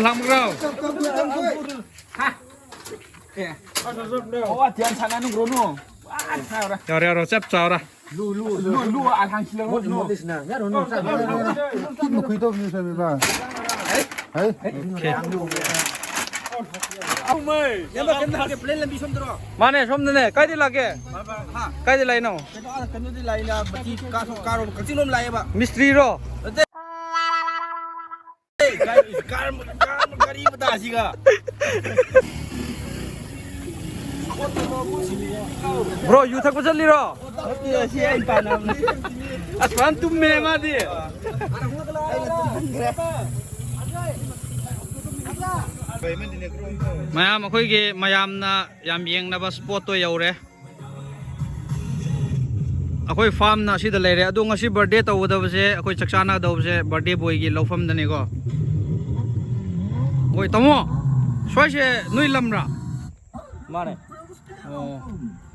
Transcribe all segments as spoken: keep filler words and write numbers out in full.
ꯂꯥꯛꯃꯒ꯭ꯔꯣ? ꯌꯥꯔꯦ, ꯌꯥꯔꯦ, ꯆꯞ ꯆꯥꯎꯔꯦ꯫ ꯃꯥꯅꯦ, ꯁꯣꯝꯗꯅꯦ꯫ ꯀꯥꯏꯗꯩ ꯂꯥꯛꯀꯦ? ꯀꯥꯏꯗꯩ ꯂꯥꯛꯏꯅꯣ? ꯀꯩꯅꯣ, ꯑꯥ, ꯀꯩꯅꯣꯗꯤ ꯂꯥꯛꯏꯅ, ꯃꯇꯤ ꯀꯥ-, ꯀꯥꯔꯣꯝ, ꯀꯛꯆꯤꯡꯂꯣꯝ ꯂꯥꯛꯑꯦꯕ꯫ ꯃꯤꯁꯇ꯭ꯔꯤꯔꯣ? ꯅꯠꯇꯦ꯫ ꯑꯦ, ꯀꯥꯔ, ꯀꯥꯔ, ꯀꯥꯔ, ꯒꯥꯔꯤ ꯃꯇꯥꯁꯤꯒ꯫ ꯕ꯭ꯔꯣ, ꯌꯨ ꯊꯛꯄ ꯆꯠꯂꯤꯔꯣ? ꯅꯠꯇꯦ, ꯑꯁꯤ ꯑꯩ ꯄꯥꯟꯅꯕꯅꯦ꯫ ꯑꯁ, ꯐꯖꯅ ꯇꯨꯝꯃꯦ ꯃꯥꯗꯤ꯫ ꯃꯌꯥꯝ, ꯑꯩꯈꯣꯏꯒꯤ ꯃꯌꯥꯝꯅ ꯌꯥꯝ ꯌꯦꯡꯅꯕ ꯁ꯭ꯄꯣꯠꯇꯣ ꯌꯧꯔꯦ꯫ ꯑꯩꯈꯣꯏ ꯐꯥꯝꯅ ꯑꯁꯤꯗ ꯂꯩꯔꯦ꯫ ꯑꯗꯣ ꯉꯁꯤ ꯕꯥꯔꯗꯦ ꯇꯧꯒꯗꯕꯁꯦ, ꯑꯩꯈꯣꯏ ꯆꯥꯛ ꯆꯥꯅꯒꯗꯧꯕꯁꯦ ꯕꯥꯔꯗꯦ ꯕꯣꯏꯒꯤ ꯂꯧꯐꯝꯗꯅꯤꯀꯣ꯫ ꯍꯣꯏ, ꯇꯥꯃꯣ, ꯁ꯭ꯋꯥꯏꯁꯦ ꯅꯣꯏ ꯂꯝꯔꯥ? ꯃꯥꯅꯦ꯫ ꯑꯣ꯫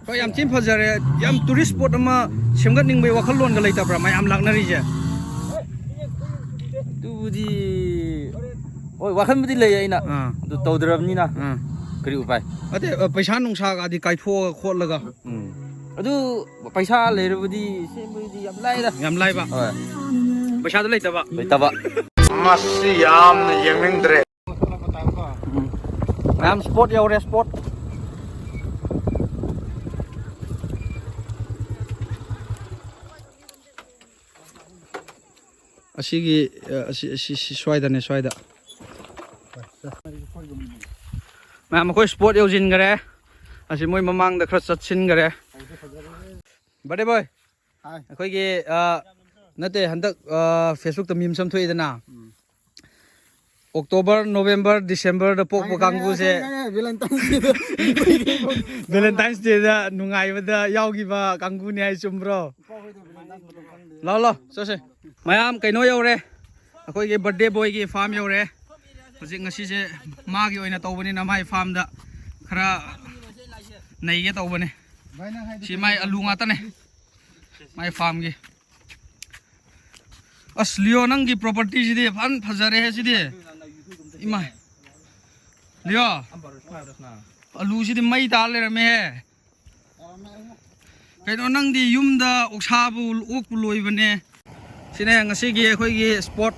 ꯍꯣꯏ, ꯌꯥꯝ ꯊꯤꯅ ꯐꯖꯔꯦ꯫ ꯌꯥꯝ ꯇꯨꯔꯤꯁ ꯁ꯭ꯄꯣꯠ ꯑꯃ ꯁꯦꯝꯒꯠꯅꯤꯡꯕꯒꯤ ꯋꯥꯈꯜꯂꯣꯟꯒ ꯂꯩꯇꯕ꯭ꯔꯥ, ꯃꯌꯥꯝ ꯂꯥꯛꯅꯔꯤꯁꯦ? ꯑꯗꯨꯕꯨꯗꯤ, ꯍꯣꯏ, ꯋꯥꯈꯜꯕꯨꯗꯤ ꯂꯩ ꯑꯩꯅ꯫ ꯑꯥ꯫ ꯑꯗꯨ ꯇꯧꯗ꯭ꯔꯕꯅꯤꯅ ꯑꯥ꯫ ꯀꯔꯤ ꯎꯄꯥꯏ? ꯑꯇꯩ, ꯑ, ꯄꯩꯁꯥ ꯅꯨꯡꯁꯥꯒꯗꯤ ꯀꯥꯏꯊꯣꯛꯑꯒ ꯈꯣꯠꯂꯒ? ꯎꯝ꯫ ꯑꯗꯨ ꯄꯩꯁꯥ ꯂꯩꯔꯕꯗꯤ ꯁꯦꯝꯕꯗꯤ ꯌꯥꯝ ꯂꯥꯏꯗ꯫ ꯌꯥꯝ ꯂꯥꯏꯕ? ꯍꯣꯏ꯫ ꯄꯩꯁꯥꯗꯣ ꯂꯩꯇꯕ? ꯂꯩꯇꯕ꯫ ꯃꯁꯤ ꯌꯥꯝꯅ ꯌꯦꯡꯅꯤꯡꯗ꯭ꯔꯦ꯫ ꯎꯝ꯫ ꯃꯌꯥꯝ, ꯁ꯭ꯄꯣꯠ ꯌꯧꯔꯦ, ꯁ꯭ꯄꯣꯠ꯫ ꯑꯁꯤꯒꯤ, ꯑ, ꯑꯁꯤ, ꯑꯁꯤ, ꯁꯤ ꯁ꯭ꯋꯥꯏꯗꯅꯦ, ꯁ꯭ꯋꯥꯏꯗ꯫ ꯃꯌꯥꯝ, ꯑꯩꯈꯣꯏ ꯁ꯭ꯄꯣꯠ ꯌꯧꯁꯤꯟꯈꯔꯦ꯫ ꯑꯁꯤ ꯃꯣꯏ ꯃꯃꯥꯡꯗ ꯈꯔ ꯆꯠꯁꯤꯟꯈꯔꯦ꯫ ꯕꯥꯔꯗꯦ ꯕꯣꯏ, ꯍꯥꯏ꯫ ꯑꯩꯈꯣꯏꯒꯤ, ꯑ, ꯅꯠꯇꯦ, ꯍꯟꯗꯛ, ꯑ, Facebook-ꯇ memes ꯑꯃ ꯊꯣꯛꯏꯗꯅ, ꯎꯝ꯫ October, November, December-ꯗ ꯄꯣꯛꯄ ꯈꯪꯉꯦ, ꯈꯪꯉꯦ, ꯀꯥꯡꯕꯨꯁꯦ ꯈꯪꯉꯦ, ꯈꯪꯉꯦ, Valentine's Day-ꯗ꯫ Valentine's Day-ꯗ ꯅꯨꯡꯉꯥꯏꯕꯗ ꯌꯥꯎꯈꯤꯕ ꯀꯥꯡꯕꯨꯅꯤ ꯍꯥꯏ, ꯆꯨꯝꯕ꯭ꯔꯣ? ꯅꯨꯄꯥ ꯍꯣꯏꯗꯣ Valentine's ꯃꯇꯝ ꯈꯪꯗꯦ꯫ ꯂꯥꯛꯑꯣ, ꯂꯥꯛꯑꯣ, ꯆꯠꯁꯦ꯫ ꯃꯌꯥꯝ, ꯀꯩꯅꯣ ꯌꯧꯔꯦ, ꯑꯩꯈꯣꯏꯒꯤ ꯕꯥꯔꯗꯦ ꯕꯣꯏꯒꯤ ꯐꯥꯝ ꯌꯧꯔꯦ꯫ ꯍꯧꯖꯤꯛ ꯉꯁꯤꯁꯦ ꯃꯥꯒꯤ ꯑꯣꯏꯅ ꯇꯧꯕꯅꯤꯅ ꯃꯥꯏ ꯐꯥꯝꯗ ꯈꯔ ꯅꯩꯒꯦ ꯇꯧꯕꯅꯦ꯫ ꯁꯤ ꯃꯥꯏ ꯑꯂꯨ ꯉꯥꯛꯇꯅꯦ, ꯃꯥꯏ ꯐꯥꯝꯒꯤ꯫ ꯑꯁ, ꯂꯤꯌꯣ, ꯅꯪꯒꯤ property-ꯁꯤꯗꯤ ꯐꯖꯅ ꯐꯖꯔꯦꯍꯦ ꯁꯤꯗꯤ꯫ ꯏꯃꯥ꯫ ꯂꯤꯌꯣ꯫ ꯑꯂꯨꯁꯤꯗꯤ ꯃꯩ ꯇꯥ ꯂꯩꯔꯝꯃꯦꯍꯦ꯫ ꯀꯩꯅꯣ, ꯅꯪꯗꯤ ꯌꯨꯝꯗ ꯑꯣꯛꯁꯥꯕꯨ ꯑꯣꯛꯄꯨ ꯂꯣꯏꯕꯅꯦ꯫ ꯁꯤꯅꯦ ꯉꯁꯤꯒꯤ ꯑꯩꯈꯣꯏꯒꯤ spot꯫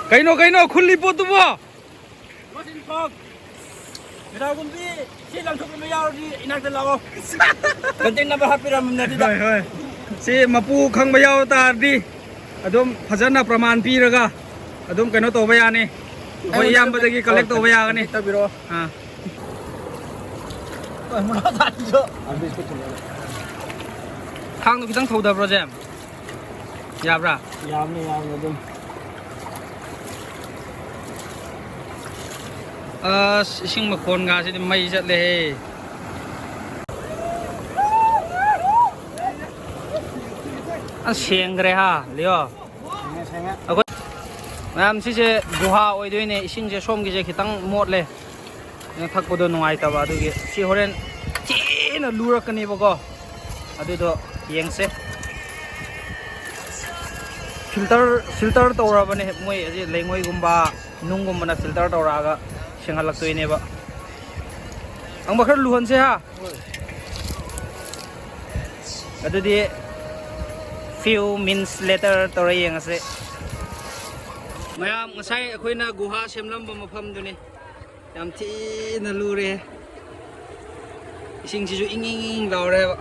ꯀꯩꯅꯣ, ꯀꯩꯅꯣ ꯈꯨꯜꯂꯤ ꯄꯣꯠꯇꯨꯕꯣ? ꯃꯦꯗꯥꯒꯨꯝꯕꯤ ꯁꯤ ꯂꯪꯊꯣꯛꯅꯕ ꯌꯥꯎꯔꯗꯤ ꯏꯅꯥꯛꯇ ꯂꯥꯛꯑꯣ꯫ Contact number ꯍꯥꯞꯄꯤꯔꯝꯕꯅꯦ ꯑꯗꯨꯗ꯫ ꯍꯣꯏ, ꯍꯣꯏ꯫ ꯁꯤ ꯃꯄꯨ ꯈꯪꯕ ꯌꯥꯎ ꯇꯥꯔꯗꯤ ꯑꯗꯨꯝ ꯐꯖꯅ ꯄ꯭ꯔꯃꯥꯟ ꯄꯤꯔꯒ ꯑꯗꯨꯝ ꯀꯩꯅꯣ ꯇꯧꯕ ꯌꯥꯅꯤ꯫ ꯑꯩꯈꯣꯏ ꯑꯩꯉꯣꯟꯗ ꯏꯌꯥꯝꯕꯗꯒꯤ collect ꯇꯧꯕ ꯌꯥꯒꯅꯤ꯫ Contact ꯇꯧꯕꯤꯔꯛꯑꯣ꯫ ꯑꯥ꯫ ꯊꯥꯡꯗꯣ ꯈꯤꯇꯪ ꯊꯧꯗꯕ꯭ꯔꯣ, ꯖꯦꯝ? ꯌꯥꯕ꯭ꯔꯥ? ꯌꯥꯕꯅꯤ, ꯌꯥꯕꯅꯤ ꯑꯗꯨꯝ꯫ ꯑꯁ, ꯏꯁꯤꯡ ꯃꯈꯣꯟꯒꯁꯤꯗꯤ ꯃꯩ ꯆꯠꯂꯦꯍꯦ꯫ ꯑꯁ, ꯁꯦꯡꯈ꯭ꯔꯦ ꯍꯥ, ꯂꯤꯌꯣ? ꯁꯦꯡꯉꯦ, ꯁꯦꯡꯉꯦ꯫ ꯑꯩꯈꯣꯏ ꯃꯌꯥꯝ, ꯁꯤꯁꯦ ꯒꯨꯍꯥ ꯑꯣꯏꯗꯣꯏꯅꯦ꯫ ꯏꯁꯤꯡꯁꯦ ꯁꯣꯝꯒꯤꯁꯦ ꯈꯤꯇꯪ ꯃꯣꯠꯂꯦ꯫ ꯊꯛꯄꯗꯣ ꯅꯨꯡꯉꯥꯏꯇꯕ ꯑꯗꯨꯒꯤ꯫ ꯁꯤ ꯍꯣꯔꯦꯟ ꯊꯤꯅ ꯂꯨꯔꯛꯀꯅꯦꯕꯀꯣ꯫ ꯑꯗꯨꯗꯣ ꯌꯦꯡꯁꯦ꯫ Filter, filter ꯇꯧꯔꯕꯅꯦ ꯃꯣꯏ ꯑꯁꯤ ꯂꯩꯉꯣꯏꯒꯨꯝꯕ, ꯅꯨꯡꯒꯨꯝꯕꯅ filter ꯇꯧꯔꯛꯑꯒ ꯁꯦꯡꯍꯜꯂꯛꯇꯣꯏꯅꯦꯕ꯫ ꯑꯪꯕ ꯈꯔ ꯂꯨꯍꯟꯁꯦ ꯍꯥ꯫ ꯑꯗꯨꯗꯤ Few minutes later ꯇꯧꯔ ꯌꯦꯡꯉꯁꯦ꯫ ꯃꯌꯥꯝ, ꯉꯁꯥꯏ ꯑꯩꯈꯣꯏꯅ ꯒꯨꯍꯥ ꯁꯦꯝꯂꯝꯕ ꯃꯐꯝꯗꯨꯅꯤ꯫ ꯌꯥꯝ ꯊꯤꯅ ꯂꯨꯔꯦ꯫ ꯏꯁꯤꯡꯁꯤꯁꯨ ꯏꯪ ꯏꯪ ꯏꯪ ꯂꯥꯎꯔꯦꯕ꯫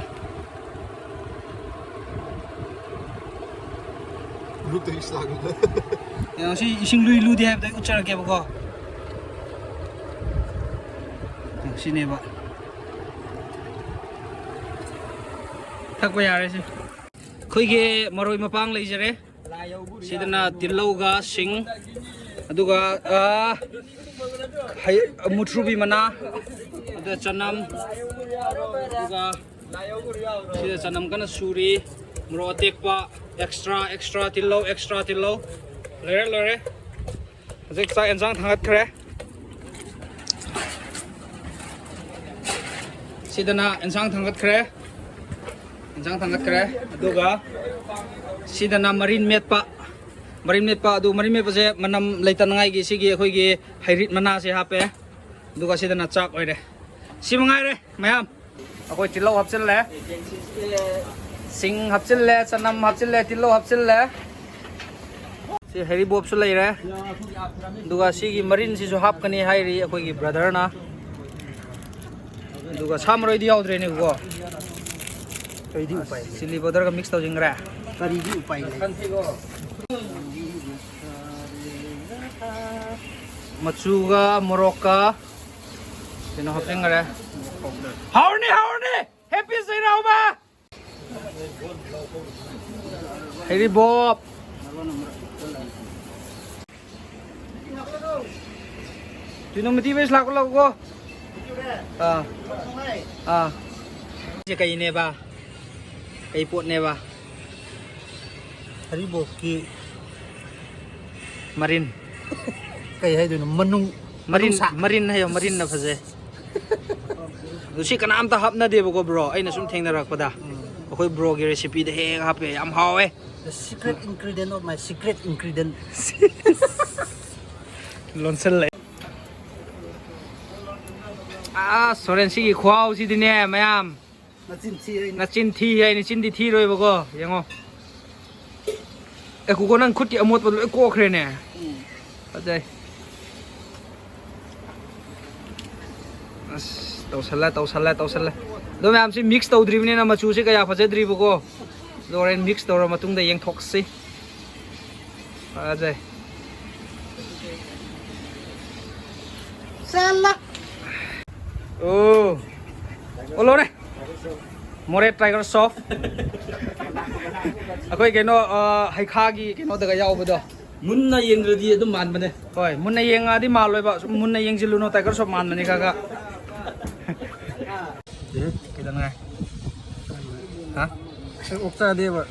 ꯌꯦꯡꯉꯣ, ꯁꯤ ꯏꯁꯤꯡ ꯂꯨꯏ ꯂꯨꯗꯦ ꯍꯥꯏꯕꯗꯣ ꯑꯩ ꯎꯠꯆꯔꯛꯀꯦꯕꯀꯣ꯫ ꯁꯤꯅꯦꯕ꯫ ꯊꯛꯄ ꯌꯥꯔꯦ ꯁꯤ꯫ ꯑꯩꯈꯣꯏꯒꯤ ꯃꯔꯣꯏ ꯃꯄꯥꯡ ꯂꯩꯖꯔꯦ꯫ ꯁꯤꯗꯅ ꯇꯤꯜꯍꯧꯒ ꯁꯤꯡ, ꯑꯗꯨꯒ, ꯑꯥ, ꯍꯩ-, ꯃꯨꯊ꯭ꯔꯨꯕꯤ ꯃꯅꯥ, ꯑꯗꯨꯒ ꯆꯅꯝ, ꯑꯗꯨꯒ ꯁꯤꯗ ꯆꯅꯝ ꯀꯟꯅ ꯁꯨꯔꯤ꯫ ꯃꯣꯔꯣꯛ ꯑꯇꯦꯛꯄ, extra, extra ꯇꯤꯜꯍꯧ, extra ꯇꯤꯜꯍꯧ꯫ ꯂꯣꯏꯔꯦ, ꯂꯣꯏꯔꯦ꯫ ꯍꯧꯖꯤꯛ ꯆꯥꯛ ꯌꯦꯟꯁꯥꯡ ꯊꯥꯡꯒꯠꯈ꯭ꯔꯦ꯫ ꯁꯤꯗꯅ ꯌꯦꯟꯁꯥꯡ ꯊꯥꯡꯒꯠꯈ꯭ꯔꯦ꯫ ꯌꯦꯟꯁꯥꯡ ꯊꯥꯡꯒꯠꯈ꯭ꯔꯦ꯫ ꯑꯗꯨꯒ ꯁꯤꯗꯅ ꯃꯔꯤꯟ ꯃꯦꯠꯄ꯫ ꯃꯔꯤꯟ ꯃꯦꯠꯄ ꯑꯗꯨ, ꯃꯔꯤꯟ ꯃꯦꯠꯄꯁꯦ ꯃꯅꯝ ꯂꯩꯇꯅꯉꯥꯏꯒꯤ ꯁꯤꯒꯤ ꯑꯩꯈꯣꯏꯒꯤ ꯍꯩꯔꯤꯠ ꯃꯅꯥꯁꯦ ꯍꯥꯞꯄꯦ꯫ ꯑꯗꯨꯒ ꯁꯤꯗꯅ ꯆꯥꯛ ꯑꯣꯏꯔꯦ꯫ ꯁꯤ ꯃꯉꯥꯏꯔꯦ ꯃꯌꯥꯝ꯫ ꯑꯩꯈꯣꯏ ꯇꯤꯜꯍꯧ ꯍꯥꯞꯆꯤꯜꯂꯦ, ꯁꯤꯡ ꯍꯥꯞꯆꯤꯜꯂꯦ, ꯆꯅꯝ ꯍꯥꯞꯆꯤꯜꯂꯦ, ꯇꯤꯜꯍꯧ ꯍꯥꯞꯆꯤꯜꯂꯦ꯫ ꯁꯤ ꯍꯩꯔꯤꯕꯣꯞꯁꯨ ꯂꯩꯔꯦ꯫ ꯑꯗꯨꯒ ꯁꯤꯒꯤ ꯃꯔꯤꯟꯁꯤꯁꯨ ꯍꯥꯞꯀꯅꯤ ꯍꯥꯏꯔꯤ ꯑꯩꯈꯣꯏꯒꯤ brotherꯅ꯫ ꯑꯗꯨꯒ ꯁꯥ ꯃꯔꯣꯏꯗꯤ ꯌꯥꯎꯗ꯭ꯔꯦꯅꯦꯀꯣ꯫ ꯀꯔꯤꯗꯤ ꯎꯄꯥꯏ ꯂꯩ? Chilli powderꯒ mix ꯇꯧꯁꯤꯟꯈ꯭ꯔꯦ꯫ ꯀꯔꯤꯗꯤ ꯎꯄꯥꯏ ꯂꯩ? ꯃꯆꯨꯒ ꯃꯣꯔꯣꯛꯀ ꯀꯩꯅꯣ ꯍꯥꯞꯆꯤꯟꯈ꯭ꯔꯦ꯫ ꯍꯥꯎꯔꯅꯤ, ꯍꯥꯎꯔꯅꯤ! Happy ꯆꯩꯔꯥꯎꯕ! ꯍꯩꯔꯤꯕꯣꯞ! ꯇꯤꯅꯨ ꯃꯇꯤ ꯕꯦꯁ ꯂꯥꯛꯀꯣ, ꯂꯥꯛꯀꯣ꯫ ꯑꯥ꯫ ꯑꯥ꯫ ꯁꯤ ꯀꯩꯅꯦꯕ? ꯀꯩ ꯄꯣꯠꯅꯦꯕ? ꯍꯩꯔꯤꯕꯣꯞꯀꯤ ꯃꯔꯤꯟ꯫ ꯀꯩ ꯍꯥꯏꯗꯣꯏꯅꯣ? ꯃꯅꯨꯡ, ꯃꯔꯤꯟ, ꯃꯅꯨꯡꯁꯥ꯫ ꯃꯔꯤꯟ ꯍꯥꯏꯌꯣ, ꯃꯔꯤꯟꯅ ꯐꯖꯩ꯫ ꯑꯗꯨ ꯁꯤ ꯀꯅꯥꯝꯇ ꯍꯥꯞꯅꯗꯦꯕꯀꯣ, bro꯫ ꯑꯩꯅ ꯁꯨꯝ ꯊꯦꯡꯅꯔꯛꯄꯗ꯫ ꯎꯝ꯫ ꯑꯩꯈꯣꯏ broꯒꯤ recipeꯗ ꯍꯦꯛ ꯍꯦꯛ ꯍꯥꯞꯄꯦ꯫ ꯌꯥꯝ ꯍꯥꯎꯋꯦ꯫ The secret ingredient of my secret ingredient. ꯂꯣꯟꯁꯜꯂꯦ꯫ ꯑꯁ, ꯁꯣꯔꯦꯟ, ꯁꯤꯒꯤ ꯈꯨꯍꯥꯎꯁꯤꯗꯤꯅꯦ, ꯃꯌꯥꯝ꯫ ꯅꯆꯤꯟ ꯊꯤ ꯍꯥꯏꯅꯤ꯫ ꯅꯆꯤꯟ ꯊꯤ ꯍꯥꯏꯅꯤ, ꯆꯤꯟꯗꯤ ꯊꯤꯔꯣꯏꯕꯀꯣ꯫ ꯌꯦꯡꯉꯣ꯫ ꯉꯥꯏꯈꯣꯀꯣ, ꯅꯪ ꯈꯨꯠꯀꯤ ꯑꯃꯣꯠꯄ ꯂꯣꯏ ꯀꯣꯛꯈ꯭ꯔꯦꯅꯦ꯫ ꯐꯖꯩ꯫ ꯑꯁ, ꯇꯧꯁꯜꯂꯦ, ꯇꯧꯁꯜꯂꯦ, ꯇꯧꯁꯜꯂꯦ꯫ ꯑꯗꯣ ꯃꯌꯥꯝꯁꯤ mix ꯇꯧꯗ꯭ꯔꯤꯕꯅꯤꯅ ꯃꯆꯨꯁꯤ ꯀꯌꯥ ꯐꯖꯗ꯭ꯔꯤꯕꯀꯣ꯫ ꯑꯗꯣ ꯍꯣꯔꯦꯟ mix ꯇꯧꯔ ꯃꯇꯨꯡꯗ ꯌꯦꯡꯊꯣꯛꯁꯤ꯫ ꯐꯖꯩ꯫ ꯆꯠꯂꯣ꯫ ꯑꯣ꯫ ꯑꯣ, ꯂꯣꯏꯔꯦ꯫ ꯃꯣꯔꯦ Tiger Shroff꯫ ꯑꯩꯈꯣꯏ ꯀꯩꯅꯣ, ꯑ, ꯍꯩꯈꯥꯒꯤ ꯀꯩꯅꯣꯗꯒ ꯌꯥꯎꯕꯗꯣ꯫ ꯃꯨꯟꯅ ꯌꯦꯡꯗ꯭ꯔꯗꯤ ꯑꯗꯨꯝ ꯃꯥꯟꯕꯅꯦ꯫ ꯍꯣꯏ, ꯃꯨꯟꯅ ꯌꯦꯡꯉꯛꯑꯗꯤ ꯃꯥꯜꯂꯣꯏꯕ꯫ ꯁꯨꯝ ꯃꯨꯟꯅ ꯌꯦꯡꯁꯤꯜꯂꯨꯅꯣ, Tiger Shroff ꯃꯥꯟꯕꯅꯤ ꯈꯔ ꯈꯔ꯫ ꯀꯩꯗꯧꯅꯉꯥꯏ? ꯍꯥ? ꯑꯩ ꯑꯣꯛ ꯆꯥꯗꯦꯕ꯫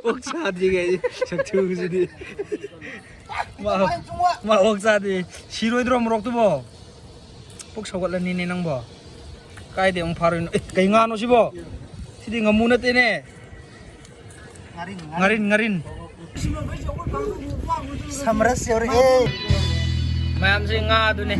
ꯑꯣꯛ ꯆꯥꯗꯦ ꯀꯥꯏ, ꯁꯛꯊꯨꯁꯤꯗꯤ꯫ ꯃꯥ, ꯃꯥ ꯑꯣꯛ ꯆꯥꯗꯦ꯫ ꯁꯤꯔꯣꯏꯗ꯭ꯔꯣ ꯃꯣꯔꯣꯛꯇꯨꯕꯣ? ꯄꯨꯛ ꯁꯧꯒꯠꯂꯅꯤꯅꯦ ꯅꯪꯕꯣ꯫ ꯀꯥꯏꯗꯩ ꯑꯃꯨꯛ ꯐꯥꯔꯣꯏꯅꯣ? ꯑꯦ, ꯀꯩ ꯉꯥꯅꯣ ꯁꯤꯕꯣ? ꯁꯤꯗꯤ ꯉꯥꯃꯨ ꯅꯠꯇꯦꯅꯦ꯫ ꯉꯥꯔꯤꯟ, ꯉꯥꯔꯤꯟ꯫ ꯁꯃꯔꯁ ꯌꯧꯔꯛꯑꯦ꯫ ꯃꯌꯥꯝꯁꯦ ꯉꯥ ꯑꯗꯨꯅꯦ꯫